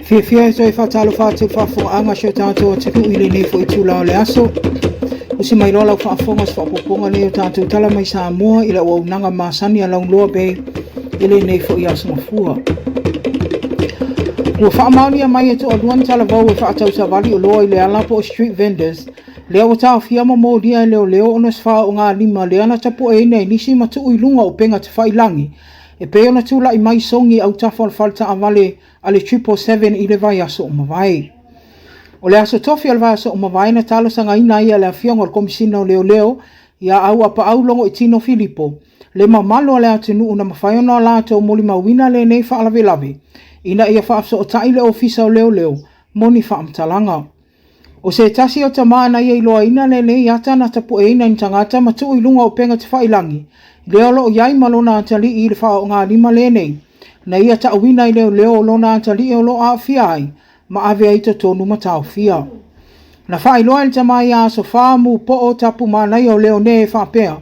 Fiafia e toe faatalofa atu i le faafofogaaga a si o tatou atunuu i lenei foi itula o le aso. Usi mai loa lau faafofoga se faaopoopoga nei o tatou tala mai Samoa i le auaunaga masani a Lauloa Bay i lenei foi aso Gafua. Ua faamaonia mai e toalua ni talavou e faatau savali oloa i le ala po o street vendors lea ua taofia ma molia e leoleo ona o se faaoogalima lea na tapueina e nisi ma tuu i luga o upega tafailagi e pei ona tulai mai sogi i autafa o le fale taavale a le 777 i le vaiaso ua mavae. O le aso tofi o le vaiaso ua mavae na talosagaina ai e le Afioga o le Komesina o Leoleo ia Auapaau Logoitino Filipo le mamalu o le atunuu na mafai ona latou molimauina lenei faalavelave ina ia faafesootai le Ofisa o Leoleo mo ni faamatalaga. O se tasi o tama na ia iloaina lenei ata na tapueina i ni tagata ma tuu i luga o upega tafailagi, lea o lo o i ai ma lona atalii i le faaoogalima lenei, na ia ta'uina i leoleo o lona atalii o lo o aafia ai ma ave ai i totonu ma taofia. Na faailoa e le tama ia Aso Fa Mu Po'o Tapu Manaia o Leone e faapea,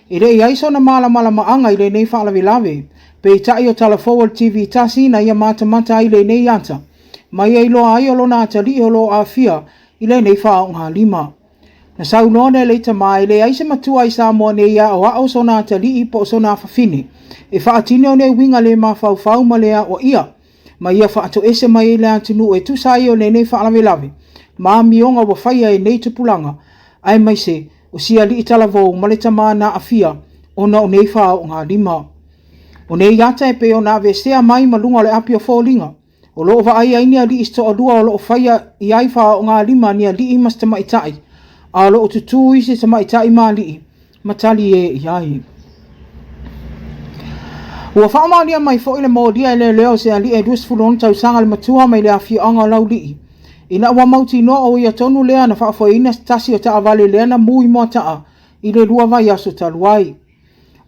E le i ai sona malamalamaaga i lenei faalavelave, peitai o tala fou a le TV tasi na ia matamata ai lenei ata, ma ia iloa ai o lona atalii o lo o aafia i lenei faaoogalima. Na saunoa Nelei Tama e leai se matua i Samoa nei e aoao sona atalii po o sona afafine e faatino nei uiga le mafaufau ma le aoaia ma ia faatoese mai ai le atunuu e tusa ai o lenei faalavelave ma amioga ua faia e nei tupulaga aemaise o si alii talavou ma le tama na aafia ona o nei faaoogalima. O nei ata e pei ona aveesea mai ma luga o le api o foliga O lo o vaai ai ni alii se toalua o lo o faia i ai faaoogalima ni alii ma se tamaitai, a o lo o tutū isi tamaitai ma alii ma tali e i ai. Ua faamaonia mai foi le molia e leoleo o se alii e 26 tausaga le matua mai le afioaga o Laulii, ina ua mautinoa o ia tonu lea na faafoeina se tasi o taavale lea na mu i Moataa i le lua vaiaso talu ai.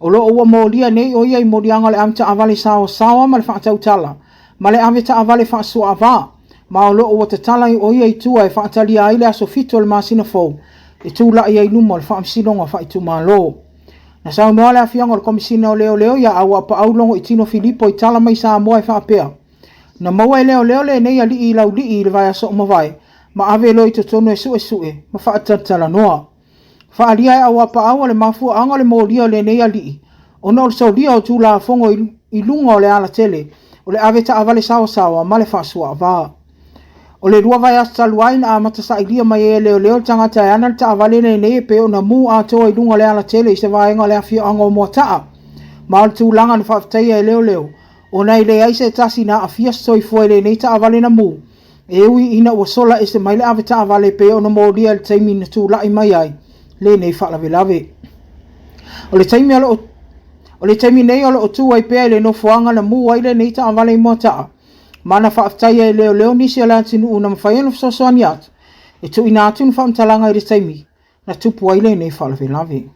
O lo o ua molia nei ʻo ia i moliaga o le avetaavale saoasaoa ma le faatautala ma le avetaavale faasuaava, ma o lo o ua tatala ʻo ia i tua e faatalia ai le aso 7 o le masina fou e tulai ai luma o le Faamasinoga Faaitumalo. Na saunoa le Afioga o le Komesina o Leoleo ia Auapaau Logoitino Filipo i tala mai Samoa e faapea, Na maua e leoleo lenei alii i Laulii i le vaiaso ua mavae ma ave loa i totonu e suesue ma faatalatalanoa. Faaalia e Auapaau o le mafuaaga o le molia o lenei alii ona o le solia o Tulafono i luga o le alatele o le ave taavale saoasaoa ma le faasuaava. O le lua vaiaso talu ai na amata sailia mai ai e leoleo le tagata e ana le taavale lenei e pei ona mu atoa i luga o le alatele i se vaega o le afioaga o Moataa. Ma o le tulaga na faafetaia e leoleo ona e leai se tasi na aafia se soifua i lenei taavale na mu E ui ina ua sola ese mai le avetaavale e pei ona molia i le taimi na tulai mai ai lenei faalavelave. O le taimi o lo o O le taimi nei o lo o tu ai pea i le nofoaga na mu ai lenei taavale i Moataa, ma na faafetaia e leoleo nisi o le atunuu na mafai ona fesoasoani atu e tuuina atu ni faamatalaga i le taimi na tupu ai lenei faalavelave.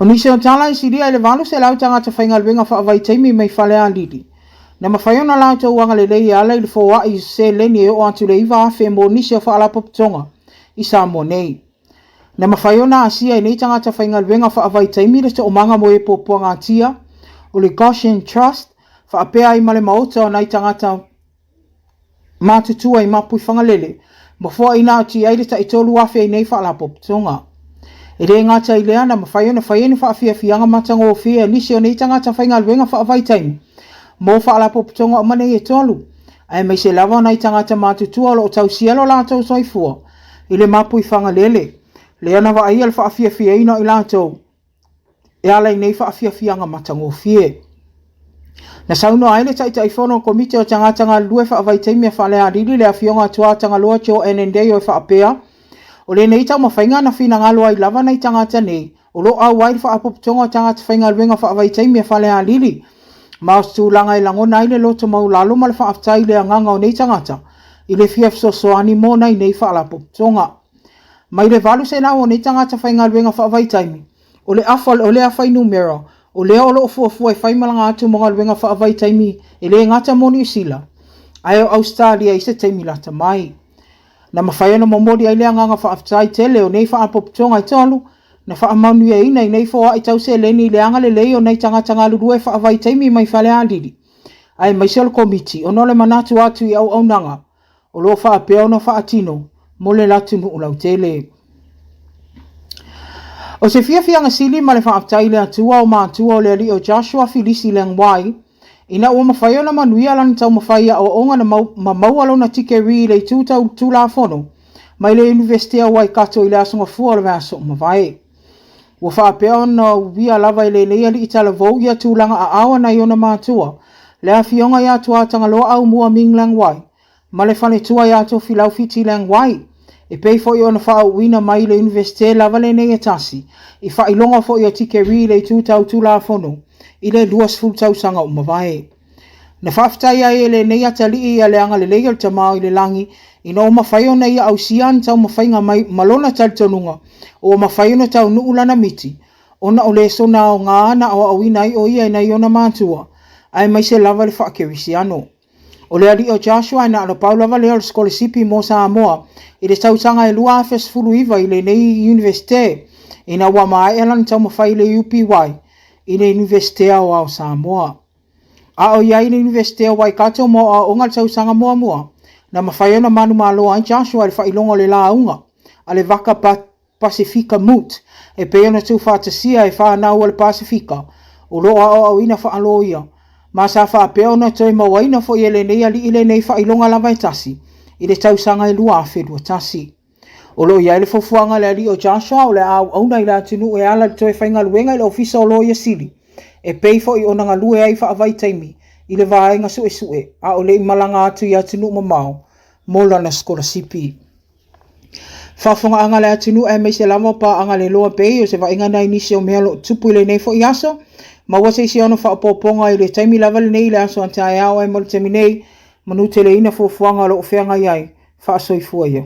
O nisi o tala e silia i le 800 tagata faigaluega faavaitaimi mai Falealili, na mafai ona latou agalelei e ala i le foai i seleni e oo atu i le 9,000 mo nisi o faalapotopotoga i Samoa nei. Na mafai ona asia e nei tagata faigaluega faavaitaimi le toomaga mo e puapuagatia o le Goshen Trust faapea ai ma le maota o nai tagata matutua i Mapuifagalele ma foaiina atu i ai le tai 3,000 i nei faalapotopotoga. E le gata i lea, na mafai ona fai ni faafiafiaga matagofie a nisi o nei tagata faigaluega faavaitaimi mo faalapotopotoga uma nei e tolu, aemaise lava o nai tagata matutua o lo o tausia lo latou soifua i le Mapuifagalele, lea na vaaia le faafiafiaina o i latou e ala i nei faafiafiaga matagofie. Na saunoa ai le Taitaifono o le Komiti o Tagata Galulue Faavaitaimi a Falealili, le Afioga Tuatagaloa Joe Annandale e faapea, O lenei taumafaiga na finagalo ai lava nai tagata nei o lo o auai le Faapopotoga o Tagata Faigaluega Faavaitaimi a Falealili, ma o se tulaga e lagona ai le loto maualalo ma le faafetai i le agaga o nei tagata i le fia fesoasoani mo nai nei Faalapotopotoga. Mai le 800 o nei tagata faigaluega faavaitaimi, o le afa o lea fuainumera, o lea o lo o fuafua e fai malaga atu mo galuega faavaitaimi e le gata mo Niu Sila, ae o Ausetalia i se taimi lata mai. Na mafai ona momoli ai le agaga faafetai tele o nei faapopotoga e tolu, na faamanuiaina i nei foai tau seleni i le agalelei o nai tagata galulue faavaitaimi mai Falealili. aemaise o le Komiti ona o le manatu atu i auaunaga o lo o faapea ona faatino mo le atunuu lautele. O se fiafiaga sili ma le faafetai i le Atua o matua o le alii o Joshua Filisi Leng Wai, ina ua mafai ona manuia lana taumafai i aoaoga na ma maua lona tikerii i le itu tau Tulafono mai le Iunivesite o Waikato i le Aso Gafua o le vaiaso ua mavae. Ua faapea ona uia lava e lenei alii talavou ia tulaga aao a nai ona matua, le afioga ia Tuatagaloa Aumua Ming Leng Wai, ma le faletua ia Tofilau Fiti Leng Wai, e pei foi ona faauuina mai i le Iunivesite lava lenei e tasi, i faailoga foi o tikerii i le itu tau Tulafono i le 20 tausaga ua mavae. Na faafetai ai e lenei atalii ia le agalelei o le Tama o i le Lagi ina ua mafai ona ia ausia ana taumafaiga mai ma lona talitonuga ua mafai ona taunuu lana miti ona o lesona aoga na aoaoina ai o ia e nai ona matua, aemaise lava le faakerisiano. O le alii o Joshua e na ona pau lava lea o le sikolasipi mo Samoa i le tausaga e 2019 i lenei Iunivesite ina ua maea lana taumafai i le UPY i le Iunivesite Aoao o Samoa. A o i ai i le Iunivesite o Waikato mo aoaoga i le tausaga muamua, na mafai ona manumalo ai Joshua i le faailoga o le lauga a le Vaka Pasefika Moot, e pei ona tuufaatasia e fanau a le Pasefika o lo o aoaoina faaloia, ma sa faapea ona toe mauaina foi e lenei alii lenei faailoga lava e tasi i le tausaga e 2021. O lo o i ai le fuafuaga a le alii o Joshua o le a auauna i le atunuu e ala i le toe faigaluega i le Ofisa o Loia Sili, e pei foi ona galue ai faavaitaimi i le vaega suesue a o le i malaga atu i atunuu mamao mo lana sikolasipi. Faafofogaaga a le atunuu aemaise lava o paaga le Loa Bay o se vaaiga nai nisi o mea o lo o tupu i lenei foi aso. Maua se isi ono faaopoopoga i le taimi lava lenei i le aso a taeao ae mo le taimi nei, manuteleina fuafuaga o lo o feagai ai. Faasoifua ia.